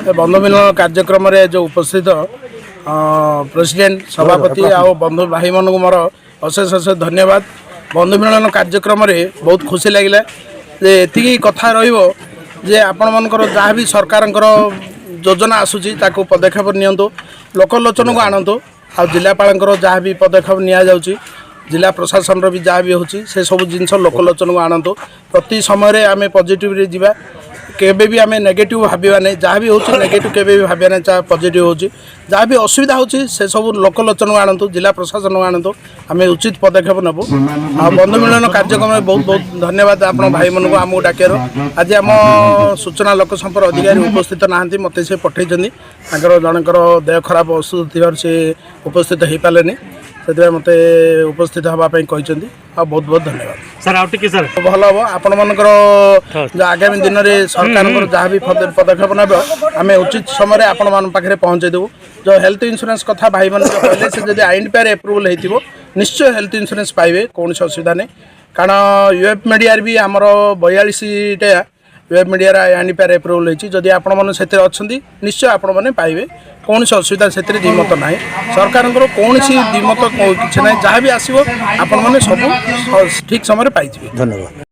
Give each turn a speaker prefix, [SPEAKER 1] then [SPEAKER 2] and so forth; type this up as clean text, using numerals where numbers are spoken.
[SPEAKER 1] ଏ ବନ୍ଧୁ ମିଳନ କାର୍ଯ୍ୟକ୍ରମରେ ଯେଉଁ ଉପସ୍ଥିତ ପ୍ରେସିଡେଣ୍ଟ, ସଭାପତି ଆଉ ବନ୍ଧୁ ଭାଇମାନଙ୍କୁ ମୋର ଅଶେଷ ଅଶେଷ ଧନ୍ୟବାଦ। ବନ୍ଧୁ ମିଳନ କାର୍ଯ୍ୟକ୍ରମରେ ବହୁତ ଖୁସି ଲାଗିଲା ଯେ ଏତିକି କଥା ରହିବ ଯେ ଆପଣମାନଙ୍କର ଯାହା ବି ସରକାରଙ୍କର ଯୋଜନା ଆସୁଛି, ତାକୁ ପଦକ୍ଷେପ ନିଅନ୍ତୁ, ଲୋକଲୋଚନକୁ ଆଣନ୍ତୁ। ଆଉ ଜିଲ୍ଲାପାଳଙ୍କର ଯାହା ବି ପଦକ୍ଷେପ ନିଆଯାଉଛି, ଜିଲ୍ଲା ପ୍ରଶାସନର ବି ଯାହା ବି ହେଉଛି, ସେସବୁ ଜିନିଷ ଲୋକଲୋଚନକୁ ଆଣନ୍ତୁ। ପ୍ରତି ସମୟରେ ଆମେ ପଜିଟିଭରେ ଯିବା, କେବେ ବି ଆମେ ନେଗେଟିଭ୍ ଭାବିବା ନାହିଁ। ଯାହା ବି ହେଉଛି, ନେଗେଟିଭ୍ କେବେ ବି ଭାବିବା ନାହିଁ। ଯାହା ପଜିଟିଭ୍ ହେଉଛି, ଯାହା ବି ଅସୁବିଧା ହେଉଛି, ସେସବୁ ଲୋକଲୋଚନକୁ ଆଣନ୍ତୁ, ଜିଲ୍ଲା ପ୍ରଶାସନକୁ ଆଣନ୍ତୁ, ଆମେ ଉଚିତ ପଦକ୍ଷେପ ନେବୁ। ଆଉ ବନ୍ଧୁ ମିଳନ କାର୍ଯ୍ୟକ୍ରମରେ ବହୁତ ବହୁତ ଧନ୍ୟବାଦ ଆପଣ ଭାଇମାନଙ୍କୁ ଆମକୁ ଡାକିବାରୁ। ଆଜି ଆମ ସୂଚନା ଲୋକ ସମ୍ପର୍କ ଅଧିକାରୀ ଉପସ୍ଥିତ ନାହାନ୍ତି, ମୋତେ ସେ ପଠାଇଛନ୍ତି। ତାଙ୍କର ଜଣଙ୍କର ଦେହ ଖରାପ ଅସୁସ୍ଥ ଥିବାରୁ ସେ ଉପସ୍ଥିତ ହେଇପାରିଲେନି, ସେଥିପାଇଁ ମୋତେ ଉପସ୍ଥିତ ହେବା ପାଇଁ କହିଛନ୍ତି। ଆଉ ବହୁତ ବହୁତ ଧନ୍ୟବାଦ।
[SPEAKER 2] ସାର୍, ଆଉ ଟିକେ ସାର୍।
[SPEAKER 1] ଭଲ ହେବ ଆପଣମାନଙ୍କର ଯୋଉ ଆଗାମୀ ଦିନରେ ସରକାରଙ୍କର ଯାହା ବି ପଦକ୍ଷେପ ନେବ, ଆମେ ଉଚିତ ସମୟରେ ଆପଣମାନଙ୍କ ପାଖରେ ପହଞ୍ଚାଇ ଦେବୁ। ଯେଉଁ ହେଲ୍ଥ ଇନ୍ସୁରାନ୍ସ କଥା ଭାଇମାନେ ଯୋଉ କହିଲେ, ସେ ଯଦି ଆଇଏଣ୍ଡପିଆର୍ ଆପ୍ରୁଭାଲ୍ ହେଇଥିବ, ନିଶ୍ଚୟ ହେଲ୍ଥ ଇନ୍ସୁରାନ୍ସ ପାଇବେ, କୌଣସି ଅସୁବିଧା ନାହିଁ। କାରଣ ୟୁଏଫ୍ ମିଡ଼ିଆରେ ବି ଆମର 42ଟା ୟୁଏଫ୍ ମିଡ଼ିଆର ଆଇଏଣ୍ଡପିଆର୍ ଆପ୍ରୁଭାଲ୍ ହେଇଛି। ଯଦି ଆପଣମାନେ ସେଥିରେ ଅଛନ୍ତି, ନିଶ୍ଚୟ ଆପଣମାନେ ପାଇବେ, କୌଣସି ଅସୁବିଧା ସେଥିରେ ଦ୍ୱିମତ ନାହିଁ। ସରକାରଙ୍କର କୌଣସି ଦ୍ୱିମତ କିଛି ନାହିଁ। ଯାହା ବି ଆସିବ, ଆପଣମାନେ ସବୁ ଠିକ୍ ସମୟରେ ପାଇଯିବେ।
[SPEAKER 3] ଧନ୍ୟବାଦ।